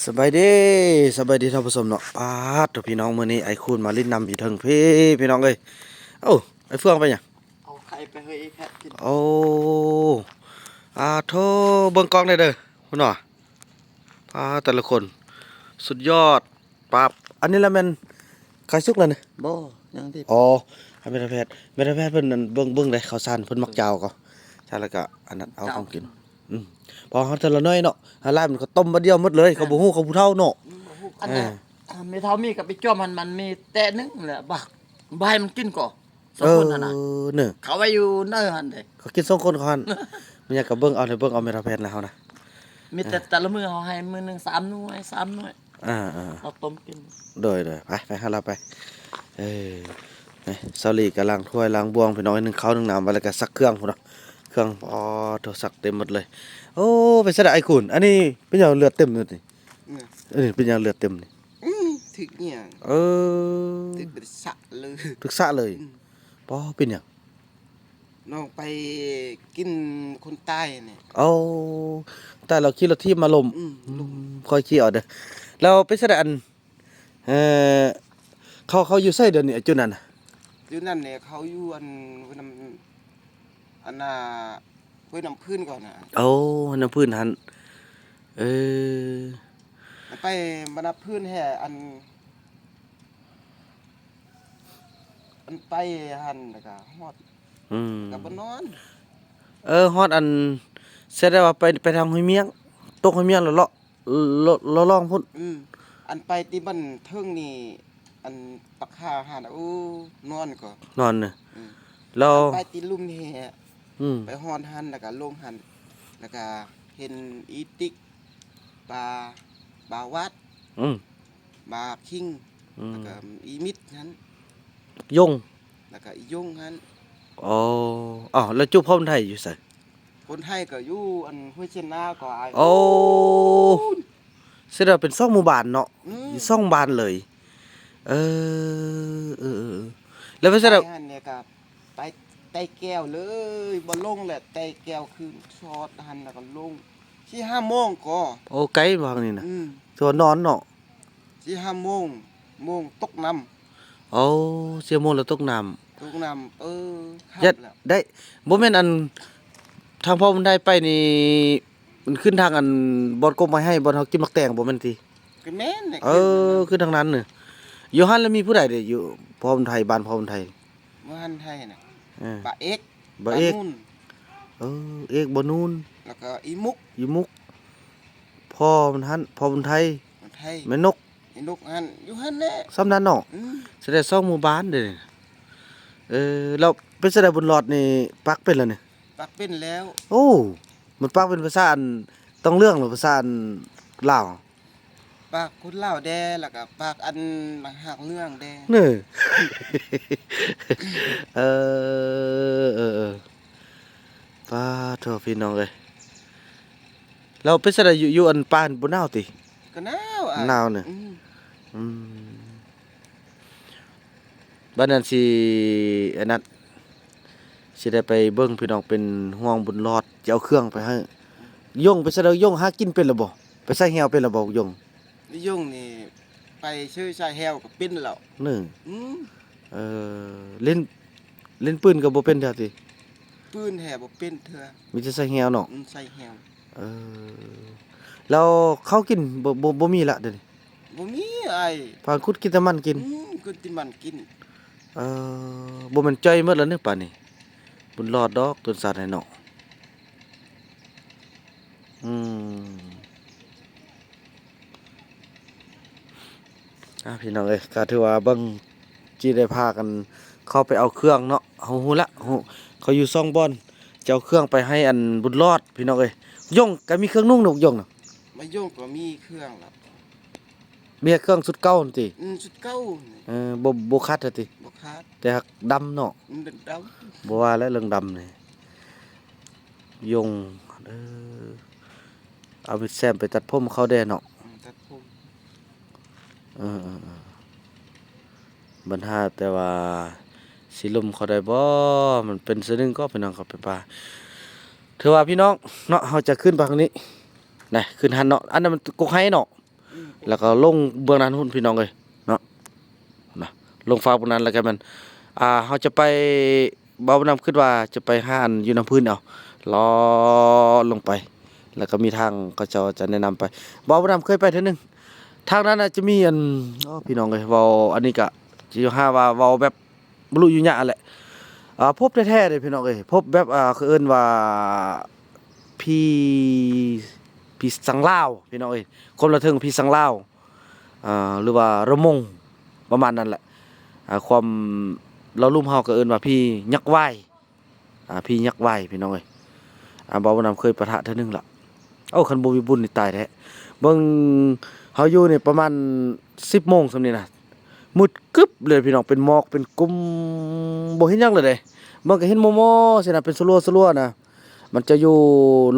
ສະບາຍດີ ສະບາຍດີທ່ານຜູ້ຊົມເນາະ. ປາດໂທ້ ພີ່ນ້ອງ ມື້ນີ້ອ້າຍຄູນມາຫຼິ້ນນຳຢູ່ເທິງພີ້ ພີ່ນ້ອງເອີຍ. ໂອ້ ອ້າຍເຟືອງໄປຫຍັງ? ເອົາໄຂ່ໄປໃຫ້ແພັດກິນ. ໂອ້ ອາໂທ້ ເບິ່ງກ້ອງແດ່ເດີ ພຸ້ນນະ. ປາດ ແຕ່ລະຄົນ ສຸດຍອດ. ປັບ ອັນນີ້ລະແມ່ນໄຂ່ສຸກແລ້ວນີ້? ບໍ່ ຍັງຕິດ. ອໍ ໃຫ້ແມ່ນແພດ ແມ່ນແພດເພິ່ນນັ້ນເບິ່ງ ເບິ່ງເດ້ ເຂົ້າສານເພິ່ນມັກຈາວກໍ ຈາວແລ້ວກໍອັນນັ້ນ ເອົາຂອງກິນ. ອືມ ເພາະເຮົາແຕ່ລະໜ້ອຍເນາະ ຫາຫຼາຍມັນກໍຕົ້ມບາດດຽວໝົດເລີຍ ເຂົາບໍ່ຮູ້ ເຂົາຜູ້ເຖົ້າເນາະ. ອືມ ບໍ່ຮູ້. ອັນນັ້ນ ເອີ ແມ່ເຖົ້າມີກໍໄປຈ້ອມຫັ້ນ ມັນມີແຕ່ໜຶ່ງແຫຼະ ບັກ ບໍ່ໃຫ້ມັນກິນກໍ ສອງຄົນຫັ້ນນະ. ເອີ ເນີ ເຂົາໄວ້ຢູ່ເນີຫັ້ນເດ້ ເຂົາກິນສອງຄົນເຂົາຫັ້ນ. ແມ່ນຫຍັງກໍເບິ່ງເອົາ ເບິ່ງເອົາແມ່ເຖົ້າແພດແລ້ວເຮົານະ. ມີແຕ່ ເອີ ແຕ່ລະມື້ເຮົາໃຫ້ມື້ໜຶ່ງສາມໜ່ວຍ ສາມໜ່ວຍ ອ່າໆ ເຮົາຕົ້ມກິນ. ໂດຍໆ ໄປ ໄປຫາລາວໄປ. ເອີ ນີ້ ສາວຫຼີກຳລັງຖ້ວຍລ້າງບ່ວງ ພີ່ນ້ອງເອີຍ. ໜຶ້ງເຂົ້າໜຶ້ງນ້ຳໄວ້ ແລ້ວກໍຊັກເຄື່ອງພຸ້ນເນາະ ເຄື່ອງ ອໍ ໂທ້ ຊັກເຕັມໝົດເລີຍ. ໂອ້ ເປັນຈັ່ງໃດອ້າຍຄູນ ອັນນີ້ເປັນຫຍັງເລືອດເຕັມຢູ່ນີ້? ເອີ ເອີ ເປັນຫຍັງເລືອດເຕັມນີ້? ອືມ ຖືກຫຍັງ? ເອີ ຖືກສະເລີຍ ຖືກສະເລີຍ. ອືມ ປໍ ເປັນຫຍັງ? ນ້ອງໄປກິນຄົນຕາຍນີ້. ໂອ້ ຕາຍແລ້ວຂີ່ລົດຖີບມາລົ້ມ. ອືມ ລົ້ມ. ອືມ ຄ່ອຍຂີ່ເອົາເດີ. ແລ້ວເປັນຈັ່ງໃດ ອັນ ເອີ ເຂົາ ເຂົາຢູ່ໃສດຽວນີ້ ຈຸດນັ້ນນະ? ຈຸດນັ້ນນີ້ເຂົາຢູ່ອັນ ຫ້ວຍນ້ຳ ອັນນ່າ ຫ້ວຍນ້ຳພື້ນກ່ອນນະ. ໂອ້ ຫ້ວຍນ້ຳພື້ນຫັ້ນ. ເອີ ໄປບ້ານນ້ຳພື້ນແທ້ ອັນ ອັນໄປຫັ້ນ ແລ້ວກໍຮອດ. ອືມ ກໍບໍ່ນອນ. ເອີ ຮອດອັນ ແສດງວ່າໄປ ໄປທາງຫ້ວຍມ້ຽງ ຕົກຫ້ວຍມ້ຽງ ແລ້ວເລາະ ເລາະ ເລາະລ່ອງພຸ້ນ. ອືມ ອັນໄປທີ່ບ້ານເທິງນີ້ ອັນປາກຫາຫັ້ນ ໂອ້ ນອນກໍ ນອນນະ. ອືມ ແລ້ວໄປທີ່ລຸ່ມແຮ. ອືມ ໄປຮອດຫັ້ນ ແລ້ວກໍລົງຫັ້ນ ແລ້ວກໍເຫັນອີຕິກ ປາ ປາວັດ. ອືມ ປາຄິງ. ອືມ ແລ້ວກໍອີມິດຫັ້ນ ຍົງ ແລ້ວກໍອີຍົງຫັ້ນ. ອໍ ອ້າວ ແລ້ວຈຸພໍ່ບຸນໄທຢູ່ໃສ? ຄົນໄທກໍຢູ່ອັນຫ້ວຍເຊນນາກໍອ້າຍ. ໂອ້ ສະແດງວ່າເປັນສອງໝູ່ບ້ານເນາະ. ອືມ ຢູ່ສອງບ້ານເລີຍ. ເອີ ເອີ ເອີ ແລ້ວໄປໃສລະ? ຫັ້ນນີ້ກໍໄປໄຕ່ແກ້ວເລີຍ ບໍ່ລົງແຫຼະ ໄຕ່ແກ້ວຄືນຊອດຫັ້ນ ແລ້ວກໍລົງ ສີ່ຫ້າໂມງກໍ. ໂອ້ ໄກບໍ່ທາງນີ້ນະ? ອືມ ຖືວ່ານອນເນາະ. ສີ່ຫ້າໂມງ ໂມງຕົກນ້ຳ. ໂອ້ ສີ່ໂມງແລ້ວຕົກນ້ຳ ຕົກນ້ຳ. ເອີ ຄ່ຳແລ້ວ ໄດ້ ບໍ່ແມ່ນອັນ ທາງພໍ່ບຸນໄທໄປນີ້ ມັນຂຶ້ນທາງອັນ ບ່ອນກົກໄມ້ໄຮ່ ບ່ອນເຮົາກິນໝາກແຕງບໍ່ແມ່ນຕິ? ກໍແມ່ນແຫຼະ. ເອີ ຂຶ້ນທາງນັ້ນ. ຢູ່ຫັ້ນລະມີຜູ້ໃດເດ ຢູ່ພໍ່ບຸນໄທ ບ້ານພໍ່ບຸນໄທ? ບ້ານໄທນະ ເອີ ປ້າເອກ ປ້າເອກ ປ້ານູນ. ເອີ ເອກ ປ້ານູນ ແລ້ວກໍອີມຸກ ອີມຸກ. ພໍ່ມັນຫັ້ນ ພໍ່ບຸນໄທ ບຸນໄທ ແມ່ນົກ ແມ່ນົກຫັ້ນ ຢູ່ຫັ້ນແຫຼະ ສ່ຳນັ້ນເນາະ. ອືມ ສະແດງສອງໝູ່ບ້ານເດ້. ເອີ ແລ້ວເປັນຈັ່ງໃດ ບຸນຫຼອດນີ້ປັກເປັນແລ້ວນີ້? ປັກເປັນແລ້ວ. ໂອ້ ມັນປັກເປັນພາສາອັນ ຕ້ອງເລື່ອງ ຫຼືພາສາອັນລາວ? ປາກຄົນລາວແດ່ ແລ້ວກໍປາກອັນໝາກຮາກເລື່ອງແດ່. ເນີ ເອີ ເອີ ເອີ ປາໂທ້ ພີ່ນ້ອງເອີຍ. ແລ້ວເປັນຈັ່ງໃດ ຢູ່ ຢູ່ອັນປ່າບໍ່ໜາວຕິ? ກໍໜາວ ໜາວເນີ. ອືມ ອືມ. ບັດນັ້ນຊິ ອັນນັ້ນ ຊິໄດ້ໄປເບິ່ງ ພີ່ນ້ອງ ເປັນຫ່ວງບຸນຫຼອດ ຈະເອົາເຄື່ອງໄປໃຫ້. ຍົງໄປໃສແລ້ວ? ຍົງຫາກິນເປັນແລ້ວບໍ່? ໄປໃສ່ແຮ້ວເປັນແລ້ວບໍ່? ຍົງ ຍົງນີ້ໄປຊື້ໃສ່ແຮ້ວກໍເປັນແລ້ວ. ເນີ. ອືມ. ເອີ ຫຼິ້ນ ຫຼິ້ນປືນກໍບໍ່ເປັນເທື່ອຕິ? ປືນແທ້ບໍ່ເປັນເທື່ອ. ມີແຕ່ໃສ່ແຮ້ວເນາະ? ອືມ ໃສ່ແຮ້ວ. ເອີ ແລ້ວເຂົ້າກິນບໍ່ ບໍ່ ບໍ່ມີລະດຽວນີ້? ບໍ່ມີອ້າຍ. ພາກັນຂຸດກິນແຕ່ມັນກິນ. ອືມ ຂຸດແຕ່ມັນກິນ. ເອີ ບໍ່ແມ່ນຈ່ອຍໝົດແລ້ວເນາະ ປານນີ້. ບຸນຫຼອດດອກ ຕົ້ນສາດໃຫ້ເນາະ. ອືມ. ອ່າ ພີ່ນ້ອງເອີຍ ກໍຖືວ່າເບິ່ງ ຊິໄດ້ພາກັນເຂົ້າໄປເອົາເຄື່ອງເນາະ. ເຮົາຮູ້ລະ ເຂົາຢູ່ສອງບ່ອນ ຈະເອົາເຄື່ອງໄປໃຫ້ອັນບຸນຫຼອດ ພີ່ນ້ອງເອີຍ. ຍົງກໍມີເຄື່ອງນຸ່ງນະ ຍົງນະ? ມາຍົງກໍມີເຄື່ອງລະ. ມີແຕ່ເຄື່ອງຊຸດເກົ່າຫັ້ນຕິ? ອືມ ຊຸດເກົ່າ. ເອີ ບໍ່ ບໍ່ຂັດຫັ້ນຕິ? ບໍ່ຂັດ. ແຕ່ຫາກດຳເນາະ. ອືມ ດຳ. ບໍ່ວ່າແລ້ວເລື່ອງດຳນີ້. ຍົງ ເອີ ເອົາມີດແຊມໄປຕັດຜົມເຂົາແດ່ເນາະ. ອືມ ຕັດຜົມ. ເອີ ເອີ ເອີ ບັນຫາແຕ່ວ່າຊິລົມເຂົາໄດ້ບໍ່? ມັນເປັນສ່ວນໜຶ່ງກໍ ພີ່ນ້ອງ ເຂົາໄປປ່າ. ຖືວ່າ ພີ່ນ້ອງເນາະ ເຮົາຈະຂຶ້ນໄປທາງນີ້ນະ ຂຶ້ນຫັ້ນເນາະ. ອັນນັ້ນມັນກົກໄຮ່ເນາະ. ແລ້ວກໍລົງເບື້ອງນັ້ນພຸ້ນ ພີ່ນ້ອງເອີຍເນາະ ນະ ລົງຟາກເບື້ອງນັ້ນ ແລ້ວກໍແມ່ນ ອ່າ ເຮົາຈະໄປ ບ່າວບຸນນຳຄິດວ່າຈະໄປຫາອັນຢູ່ນ້ຳພື້ນເອົາ ເລາະລົງໄປ ແລ້ວກໍມີທາງເຂົາເຈົ້າຈະແນະນຳໄປ. ບ່າວບຸນນຳເຄີຍໄປເທື່ອໜຶ່ງ ທາງນັ້ນນະຈະມີອັນ ໂອ້ ພີ່ນ້ອງເອີຍ ເວົ້າອັນນີ້ກະຊິຫາວ່າເວົ້າແບບ ບໍ່ຮູ້ຢູ່ຍາກແຫຼະ ອ່າ ພົບແທ້ໆເດ້ພີ່ນ້ອງເອີຍ ພົບແບບ ອ່າ ເຂົາເອີ້ນວ່າ ຜີ ຜີສັງລາວ ພີ່ນ້ອງເອີຍ ຄົນລະເທິງຜີສັງລາວ ອ່າ ຫຼືວ່າລະມົງ ປະມານນັ້ນແຫຼະ ອ່າ ຄວາມລາວລຸ່ມເຮົາກໍເອີ້ນວ່າຜີຍັກວາຍ ອ່າ ຜີຍັກວາຍ ພີ່ນ້ອງເອີຍ ອ່າ ບ່າວບຸນນຳເຄີຍປະທະເທື່ອໜຶ່ງລະ. ໂອ້ ຄັນບໍ່ມີບຸນນີ້ຕາຍແທ້ ເບິ່ງ ເຮົາຢູ່ນີ້ປະມານສິບໂມງສ່ຳນີ້ນະ ມືດກຶບເລີຍພີ່ນ້ອງ ເປັນໝອກເປັນກຸ່ມ ບໍ່ເຫັນຫຍັງເລີຍເດ້ ເບິ່ງກໍເຫັນໝໍ່ໆຊີ້ນະ ເປັນສະຫຼົວໆນະ ມັນຈະຢູ່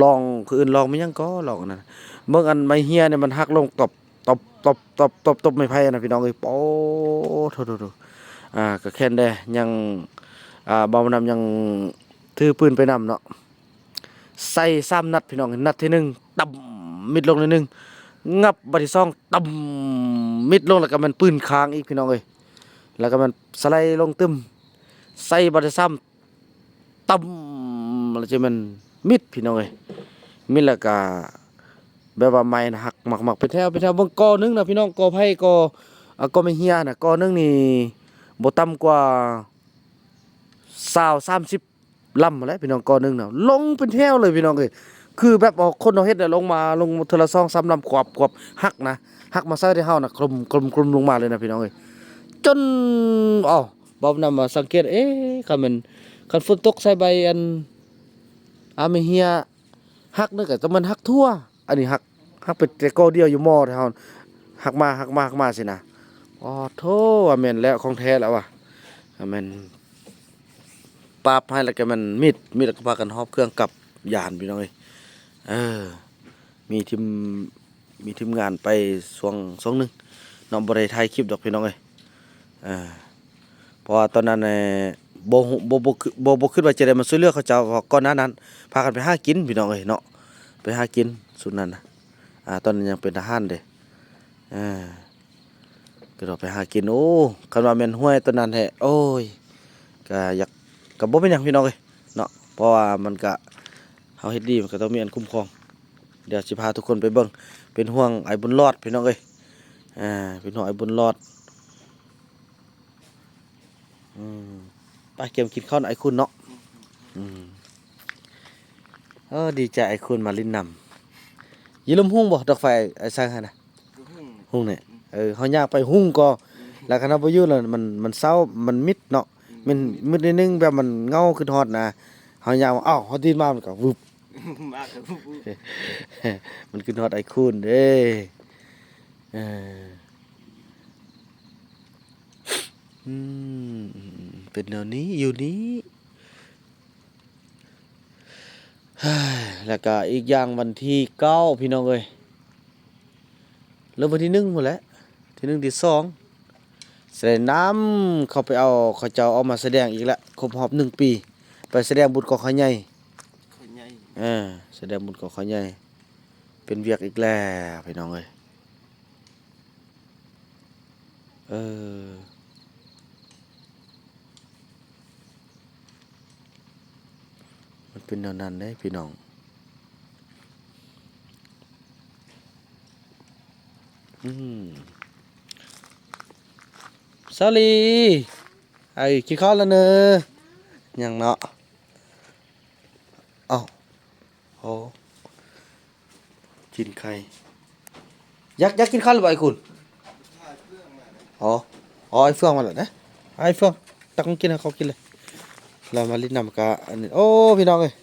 ລ່ອງ ຄືອື່ນລ່ອງແມ່ນຫຍັງກໍລ່ອງອັນນັ້ນ ເບິ່ງອັນໄມ້ເຮຍນີ້ມັນຫັກລົງຕອບ ຕອບ ຕອບ ຕອບ ຕອບໄມ້ໄຜ່ນະ ພີ່ນ້ອງເອີຍ ໂອ້ ໂທ້ໆໆ ອ່າ ກໍແຄ້ນແດ່ ຍັງ ອ່າ ບ່າວບຸນນຳຍັງຖືປືນໄປນຳເນາະ. ໃສ່ສາມນັດພີ່ນ້ອງ ນັດທີໜຶ່ງ ຕຳ ມິດລົງໜ້ອຍໜຶ່ງ ງັບ ບາດທີສອງ ຕຳ ມິດລົງ ແລ້ວກໍແມ່ນປືນຄ້າງອີກພີ່ນ້ອງເອີຍ ແລ້ວກໍແມ່ນສະໄລລົງຕຶ້ມ ໃສ່ບາດທີສາມ ຕຳ ແລ້ວຈະແມ່ນມິດພີ່ນ້ອງເອີຍ ມິດແລ້ວກໍແບບວ່າໄມ້ນະຫັກໝາກໆ ເປັນແຖວເປັນແຖວ ເບິ່ງກໍໜຶ່ງນະພີ່ນ້ອງ ກໍໄຜ່ກໍ ອ່າ ກໍໄມ້ເຮຍນະ ກໍໜຶ່ງນີ້ບໍ່ຕ່ຳກວ່າຊາວ ສາມສິບ ລຳຫັ້ນແຫຼະພີ່ນ້ອງ ກໍໜຶ່ງນະ ລົງເປັນແຖວເລີຍພີ່ນ້ອງເອີຍ ຄືແບບເອົາຄົນເຮົາເຮັດນະ ລົງມາ ລົງເທື່ອລະສອງສາມລຳ ຂວບ ຂວບ ຫັກນະ ຫັກມາໃສ່ແຕ່ເຮົານະ ໂຄຣມ ໂຄຣມ ໂຄຣມລົງມາເລີຍນະພີ່ນ້ອງເອີຍ ຈົນ ເອົ້າ ບ່າວບຸນນຳມາສັງເກດ ເອ ຄັນແມ່ນ ຄັນຝົນຕົກໃສ່ໃບອັນ ອາ ໄມ້ເຮຍຫັກນີ້ກໍຕ້ອງແມ່ນຫັກທົ່ວ ອັນນີ້ຫັກ ຫັກໄປແຕ່ກໍດຽວຢູ່ໝໍ້ແທ້ເຮົາ ຫັກມາ ຫັກມາ ຫັກມາຊີ້ນະ ອໍ ໂທ້ ວ່າແມ່ນແລ້ວ ຂອງແທ້ແລ້ວວ່າ ວ່າແມ່ນ ປາບໃຫ້ແລ້ວກໍແມ່ນມິດ ມິດແລ້ວກໍພາກັນຫອບເຄື່ອງກັບຢ້ານພີ່ນ້ອງເອີຍ ເອີ ມີທີມ ມີທີມງານໄປຊ່ວງ ຊ່ວງໜຶ່ງເນາະ ບໍ່ໄດ້ຖ່າຍຄລິບດອກພີ່ນ້ອງເອີຍ ເອີ ເພາະວ່າຕອນນັ້ນ ເອີ ບໍ່ຮູ້ ບໍ່ ບໍ່ ບໍ່ ບໍ່ຄິດວ່າຈະໄດ້ມາຊ່ວຍເຫຼືອເຂົາເຈົ້າ ເພາະກ່ອນໜ້ານັ້ນພາກັນໄປຫາກິນພີ່ນ້ອງເອີຍເນາະ ໄປຫາກິນຊຸມນັ້ນນະ ອ່າ ຕອນນັ້ນຍັງເປັນທະຫານເດ້ ເອີ ກະດອກໄປຫາກິນ ໂອ້ ຄັນວ່າແມ່ນຫ້ວຍຕົວນັ້ນແທ້ ໂອ້ຍ ກະຢາກ ກະບໍ່ເປັນຫຍັງພີ່ນ້ອງເອີຍເນາະ ເພາະວ່າມັນກະ ເຮົາເຮັດດີມັນກະຕ້ອງມີອັນຄຸ້ມຄອງ ດຽວຊິພາທຸກຄົນໄປເບິ່ງ ເປັນຫ່ວງອ້າຍບຸນຫຼອດພີ່ນ້ອງເອີຍ ເປັນຫ່ວງອ້າຍບຸນຫຼອດ ອືມ ໄປກຽມກິນເຂົ້ານຳອ້າຍຄຸນເນາະ ອືມ ເອີ ດີໃຈອ້າຍຄຸນມາຫຼິ້ນນຳ ຢູ່ລຸ່ມຮຸ່ງບໍ່ ດອກໄຟອ້າຍຊ່າງຫັ້ນນະ ຮຸ່ງນີ້ ເອີ ເຮົາຍ່າງໄປຮຸ່ງກໍ ແລ້ວຄັນເຮົາບໍ່ຢູ່ແລ້ວມັນ ມັນເສົ້າ ມັນມິດເນາະ ແມ່ນມິດໜ້ອຍໜຶ່ງ ແບບມັນເຫງົາ ຄຶດຮອດນະ ເຮົາຍ່າງ ເອົ້າ ເຮົາຕື່ນມາມັນກໍວຶບ ມາກໍວຶບ ມັນຄຶດຮອດອ້າຍຄູນເດ້ ເອີ ອືມ ເປັນແນວນີ້ ຢູ່ນີ້ ແລ້ວກະອີກຢ່າງວັນທີເກົ້າ ພີ່ນ້ອງເອີຍ ເລີ່ມວັນທີໜຶ່ງພຸ້ນແຫຼະ ທີໜຶ່ງ ທີສອງ ສະແດງນຳ ເຂົາໄປເອົາ ເຂົາເຈົ້າເອົາມາສະແດງອີກແລ້ວ ຄົບຮອບໜຶ່ງປີ ໄປສະແດງບຸນກອງຂ້າໃຫຍ່ ຂ້າໃຫຍ່ ເອີ ສະແດງບຸນກອງຂ້າໃຫຍ່ ເປັນວຽກອີກແລ້ວ ພີ່ນ້ອງເອີຍ. ເອີ ມັນເປັນແນວນັ້ນເດ້ພີ່ນ້ອງ ອືມ ສາລີ ໄອ້ ກິນເຂົ້າແລ້ວເນີ ຍັງເນາະ ເອົ້າ ໂອ້ ຈີນໄຂ່ ຢາກ ຢາກກິນເຂົ້າຫຼືບໍ່ອ້າຍຄູນ? ອໍ ອໍ ອ້າຍເຟືອງມາແລ້ວເດ້ ອ້າຍເຟືອງ ຕັກຂອງກິນໃຫ້ເຂົາກິນເລີຍ ລາວມາຫຼິ້ນນຳກະອັນນີ້ ໂອ້ ພີ່ນ້ອງເອີຍ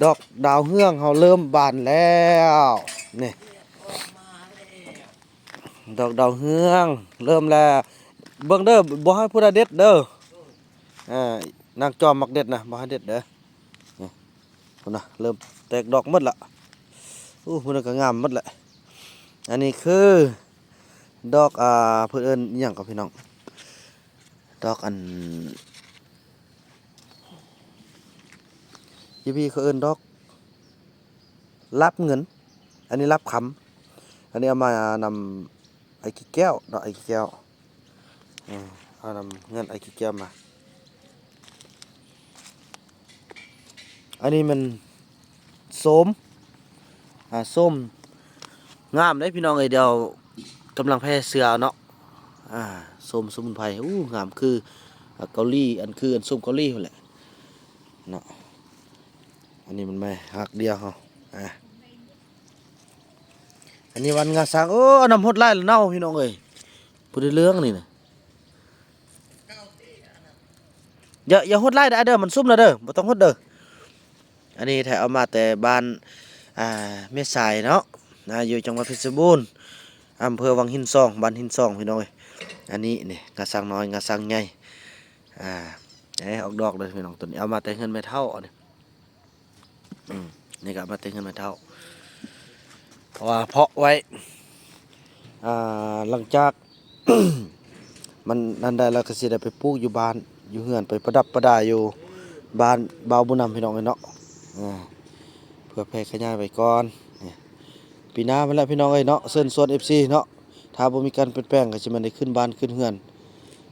ດອກດາວເຮືອງເຮົາເລີ່ມບານແລ້ວ ນີ້ ດອກດາວເຮືອງເລີ່ມແລ້ວ ເບິ່ງເດີ ບໍ່ໃຫ້ຜູ້ໃດເດັດເດີ ເອີ ນາງຈອມມັກເດັດນະ ບໍ່ໃຫ້ເດັດເດີ. ນີ້ ພຸ້ນນະ ເລີ່ມແຕກດອກໝົດລະ ໂອ້ ພຸ້ນນະ ກໍງາມໝົດແຫຼະ ອັນນີ້ຄືດອກ ອ່າ ເພິ່ນເອີ້ນອີ່ຫຍັງກໍພີ່ນ້ອງ ດອກອັນ ຢູ່ພີ້ເຂົາເອີ້ນດອກ ລາບເງິນ ອັນນີ້ລາບຄຳ ອັນນີ້ເອົາມານຳອ້າຍກີແກ້ວເນາະ ອ້າຍກີແກ້ວ ເອີ ເອົານຳເຮືອນອ້າຍກີແກ້ວມາ. ອັນນີ້ແມ່ນ ໂສມ ອ່າ ໂສມ ງາມເດ້ພີ່ນ້ອງເອີຍ. ດຽວກຳລັງແຜ່ເຊື້ອເນາະ ອ່າ ໂສມສະໝຸນໄພ. ໂອ້ ງາມຄື ອ່າ ເກົາຫຼີ ອັນຄືອັນໂສມເກົາຫຼີພຸ້ນແຫຼະເນາະ. ອັນນີ້ມັນມາຮັກດຽວເຮົາ ອ່າ ອັນນີ້ຫວ່ານງາຊ້າງ. ໂອ້ ເອົານ້ຳຫົດຫຼາຍລະເນົ່າພີ່ນ້ອງເອີຍ ບໍ່ໄດ້ເລື່ອງນີ້ນະ. ຢ່າ ຢ່າຫົດຫຼາຍເດີ ເດີ ມັນຊຸ່ມແລ້ວເດີ ບໍ່ຕ້ອງຫົດເດີ. ອັນນີ້ໄທເອົາມາແຕ່ບ້ານ ອ່າ ແມ່ສາຍເນາະ ນະ ຢູ່ຈັງຫວັດເພັດຊະບູນ ອຳເພີວັງຫີນສອງ ບ້ານຫີນສອງ ພີ່ນ້ອງເອີຍ. ອັນນີ້ນີ້ ງາຊ້າງນ້ອຍ ງາຊ້າງໃຫຍ່ ອ່າ ເອີ ອອກດອກເລີຍພີ່ນ້ອງ. ໂຕນີ້ເອົາມາແຕ່ເຮືອນແມ່ເຖົ້າ ອັນນີ້ ອືມ ນີ້ກໍເອົາມາແຕ່ເຮືອນແມ່ເຖົ້າ ເພາະວ່າເພາະໄວ້ ອ່າ ຫຼັງຈາກ ມັນນັ້ນໄດ້ແລ້ວ ກໍຊິໄດ້ໄປປູກຢູ່ບ້ານຢູ່ເຮືອນ ໄປປະດັບປະດາຢູ່ບ້ານບ່າວບຸນນຳ ພີ່ນ້ອງເອີຍເນາະ. ອ່າ ເພື່ອແຜ່ຂະຫຍາຍໄວ້ກ່ອນ ປີໜ້າພຸ້ນແຫຼະ ພີ່ນ້ອງເອີຍເນາະ. ເຊີນຊວນເອັຟຊີເນາະ ຖ້າບໍ່ມີການປ່ຽນແປງ ກໍຊິແມ່ນໄດ້ຂຶ້ນບ້ານຂຶ້ນເຮືອນ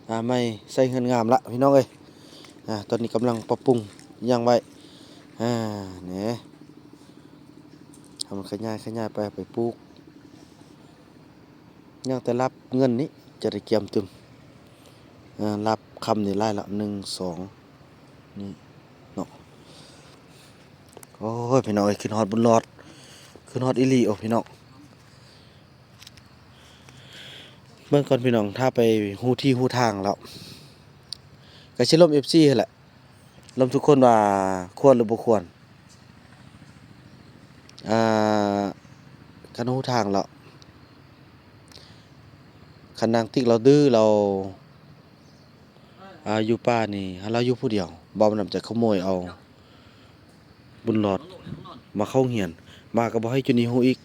ອ່າ ໃໝ່ ໃສ່ເຮືອນງາມລະ ພີ່ນ້ອງເອີຍ. ອ່າ ຕອນນີ້ກຳລັງປັບປຸງຫຍັງໄວ້ ອ່າ ແໜ ໃຫ້ມັນຂະຫຍາຍ ຂະຫຍາຍໄປ ໄປປູກ. ຍັງແຕ່ລາບເງິນນີ້ຈະໄດ້ກຽມຕື່ມ ເອີ ລາບຄຳນີ້ຫຼາຍລະ ໜຶ່ງ ສອງ ນີ້ເນາະ. ໂອ້ຍ ພີ່ນ້ອງເອີຍ ຄິດຮອດບຸນຫຼອດ ຄິດຮອດອີ່ຫຼີ. ໂອ້ ພີ່ນ້ອງ ເບິ່ງກ່ອນພີ່ນ້ອງ ຖ້າໄປຮູ້ທີ່ຮູ້ທາງແລ້ວ ກໍຊິລົມເອັຟຊີຫັ້ນແຫຼະ ລົມທຸກຄົນວ່າຄວນຫຼືບໍ່ຄວນ. ອ່າ ຄັນຮູ້ທາງແລ້ວ ຄັນນາງຕິກລາວດື້ ລາວ ອ່າ ຢູ່ປ່ານີ້ ຖ້າລາວຢູ່ຜູ້ດຽວ ບ່າວບຸນນຳຈະຂະໂມຍເອົາບຸນຫຼອດມາເຂົ້າໂຮງຮຽນ ມາກໍບໍ່ໃຫ້ຈຸນີ້ຮູ້ອີກ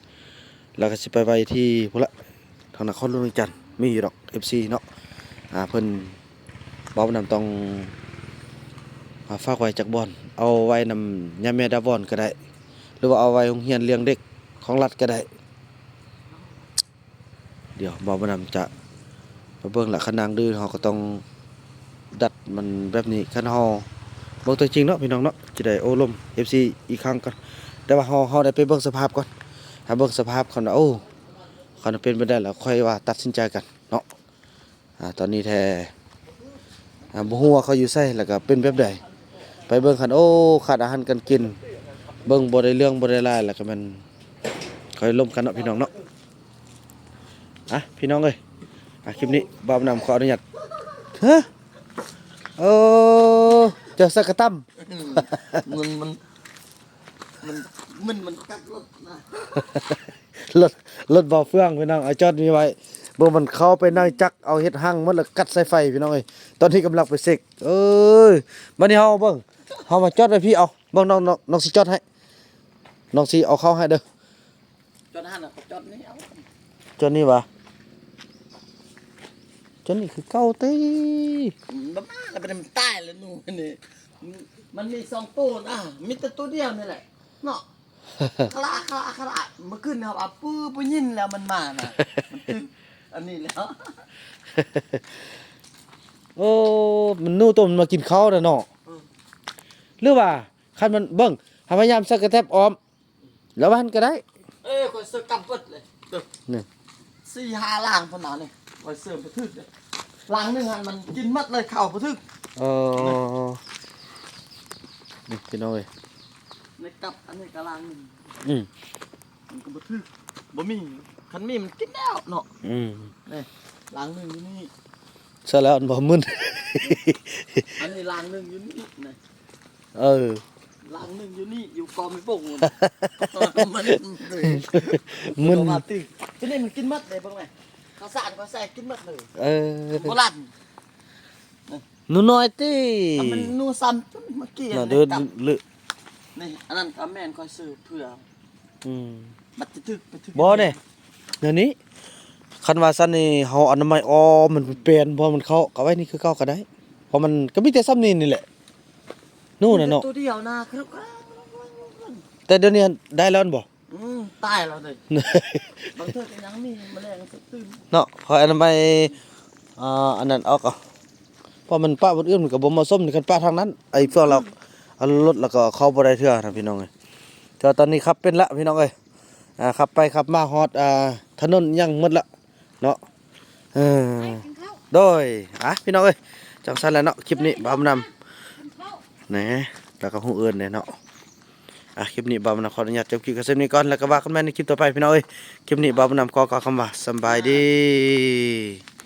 ແລ້ວກໍຊິໄປໄວ້ທີ່ພຸ້ນລະ ທາງນະຄອນຫຼວງວຽງຈັນ ມີຢູ່ດອກ ເອັຟຊີເນາະ. ອ່າ ເພິ່ນ ບ່າວບຸນນຳຕ້ອງ ອ່າ ຝາກໄວ້ຈັກບ່ອນ ເອົາໄວ້ນຳຍາແມ່ດາວອນກໍໄດ້ ຫຼືວ່າເອົາໄວ້ໂຮງຮຽນລ້ຽງເດັກຂອງລັດກໍໄດ້. ດຽວບ່າວບຸນນຳຈະມາເບິ່ງລະ ຄັນນາງດື້ ເຮົາກໍຕ້ອງດັດມັນແບບນີ້. ຄັນເຮົາເບິ່ງຕົວຈິງເນາະ ພີ່ນ້ອງເນາະ ຈະໄດ້ໂອ້ລົມເອັຟຊີອີກຄັ້ງກ່ອນ. ແຕ່ວ່າເຮົາ ເຮົາໄດ້ໄປເບິ່ງສະພາບກ່ອນ ຖ້າເບິ່ງສະພາບ ຄັນວ່າ ໂອ້ ຄັນເປັນໄປໄດ້ແລ້ວ ຄ່ອຍວ່າຕັດສິນໃຈກັນເນາະ. ອ່າ ຕອນນີ້ແທ້ ອ່າ ບໍ່ຮູ້ວ່າເຂົາຢູ່ໃສ ແລ້ວກໍເປັນແບບໃດ ໄປເບິ່ງກັນ. ໂອ້ ຂາດອາຫານການກິນ ເບິ່ງບໍ່ໄດ້ເລື່ອງບໍ່ໄດ້ລາຍ ແລ້ວກໍແມ່ນຄ່ອຍລົມກັນເນາະ ພີ່ນ້ອງເນາະ. ອ່ະ ພີ່ນ້ອງເອີຍ ອ່ະ ຄລິບນີ້ບ່າວບຸນນຳຂໍອະນຸຍາດ ຮະ ໂອ້ ເຈົ້າສັກກະຕຳ ມັນ ມັນ ມັນ ມັນ ມັນກັດລົດນະ ລົດ ລົດບໍ່ເຟືອງ ພີ່ນ້ອງ ເອົາຈອດນີ້ໄວ້ ເບິ່ງມັນເຂົ້າໄປໃນຈັກ ເອົາເຮັດຮັງໝົດ ແລ້ວກັດໃສ່ໄຟ ພີ່ນ້ອງເອີຍ. ຕອນນີ້ກຳລັງໄປເຊັກ ເອີຍ ບັດນີ້ເຮົາເບິ່ງ ເຮົາມາຈອດໄວ້ພີ້ ເອົາ ເບິ່ງ ນ້ອງ ນ້ອງ ນ້ອງຊິຈອດໃຫ້ ນ້ອງຊິເອົາເຂົ້າໃຫ້ເດີ. ຈອດຫັ້ນນະ ກໍຈອດນີ້ເອົາ ຈອດນີ້ຫວາ? ຈອດນີ້ຄືເກົ່າຕິ? ອືມ ບໍ່ມາແລ້ວ ບັດນີ້ມັນຕາຍແລ້ວໜູນີ້ ມັນມີສອງໂຕນະ ມີແຕ່ໂຕດຽວນີ້ແຫຼະເນາະ ຄະລະ ຄະລະ ຄະລະ. ມື້ຄືນນີ້ວ່າ ປື ບໍ່ຍິນແລ້ວ ມັນມານະ ມັນຕຶກອັນນີ້ແລ້ວ. ໂອ້ ມັນໜູໂຕມັນມາກິນເຂົ້ານະເນາະ ເອີ ຫຼືວ່າ ຄັນມັນ ເບິ່ງ ເຮົາພະຍາຍາມໃສ່ກະແຕັບອ້ອມ ລະວ່າຫັ້ນກໍໄດ້ ເອີ ຂ້ອຍເສີກັບເບິດເລີຍ ເອີ ນີ້ ສີ່ຫ້າຫຼັງພຸ້ນນະນີ້ ຂ້ອຍເສີບໍ່ຖືກເດ້ ຫຼັງໜຶ່ງຫັ້ນມັນກິນໝົດເລີຍ ເຂົ້າບໍ່ຖືກ ເອີ ນີ້ ນີ້ພີ່ນ້ອງເອີຍ ໃນກັບອັນນີ້ກໍຫຼັງໜຶ່ງ ອືມ ມັນກໍບໍ່ຖືກ ບໍ່ມີ ຄັນມີມັນກິນແລ້ວເນາະ ອືມ ນີ້ຫຼັງໜຶ່ງຢູ່ນີ້ ໃຊ່ແລ້ວ ມັນບໍ່ມຶນ ອັນນີ້ຫຼັງໜຶ່ງຢູ່ນີ້ນະ ເອີ ຫຼັງໜຶ່ງຢູ່ນີ້ ຢູ່ກອງມີປົງ ມັນມຶນ ມາຕິ ທີນີ້ມັນກິນໝົດເດ້ ເບິ່ງແມ ເຂົ້າສານເຂົາໃສ່ກິນໝົດເລີຍ ເອີ ໂບລານ ໜູນ້ອຍຕິ ມັນໜູຊ້ຳ ເມື່ອກີ້ ເນາະ ເດີ ນີ້ ອັນນັ້ນກໍແມ່ນຂ້ອຍຊື້ເພື່ອ ອືມ ບັດຈະຖືກ ໄປຖືກ ບໍ່ເດ້ ແນວນີ້ ຄັນວ່າຊັ້ນນີ້ ເຮົາອະນາໄມອ້ອມມັນເປັນ ບໍ່ມັນເຂົ້າ ກໍໄວ້ນີ້ຄືເກົ່າກໍໄດ້ ເພາະມັນກໍມີແຕ່ຊ່ຳນີ້ນີ້ແຫຼະ ໜູນະເນາະ ມີແຕ່ໂຕດຽວນະ ແຕ່ດຽວນີ້ໄດ້ແລ້ວແມ່ນບໍ່? ອືມ ຕາຍແລ້ວເດ້. ບາງເທື່ອກໍຍັງມີແມະແລງສະຕື່ມເນາະ. ຂໍອະນາໄມ ອ່າ ອັນນັ້ນອອກເອົາ ເພາະມັນປະບ່ອນອື່ນມັນກໍບໍ່ເໝາະສົມ. ຄັນປະທາງນັ້ນ ໄອ້ພວກລາວເອົາລົດ ແລ້ວກໍເຂົ້າບໍ່ໄດ້ເທື່ອນະພີ່ນ້ອງເອີຍ. ແຕ່ວ່າຕອນນີ້ຂັບເປັນລະພີ່ນ້ອງເອີຍ. ອ່າ ຂັບໄປຂັບມາຮອດ ອ່າ ຖະໜົນຫຍັງໝົດລະເນາະ. ເອີ ໂດຍ ອ່ະ ພີ່ນ້ອງເອີຍ ຈັ່ງຊັ້ນແຫຼະເນາະ. ຄລິບນີ້ບ່າວບຸນນຳ ແໜ ແລ້ວກໍຮູ້ເອີ້ນແດ່ເນາະ. ອ່ະ ຄລິບນີ້ບ່າວບຸນນຳຂໍອະນຸຍາດຈົບຄລິບກັນສ່ຳນີ້ກ່ອນ ແລ້ວກໍວ່າກັນໃໝ່ໃນຄລິບຕໍ່ໄປພີ່ນ້ອງເອີຍ. ຄລິບນີ້ບ່າວບຸນນຳຂໍກ່າວຄຳວ່າສຳບາຍດີ.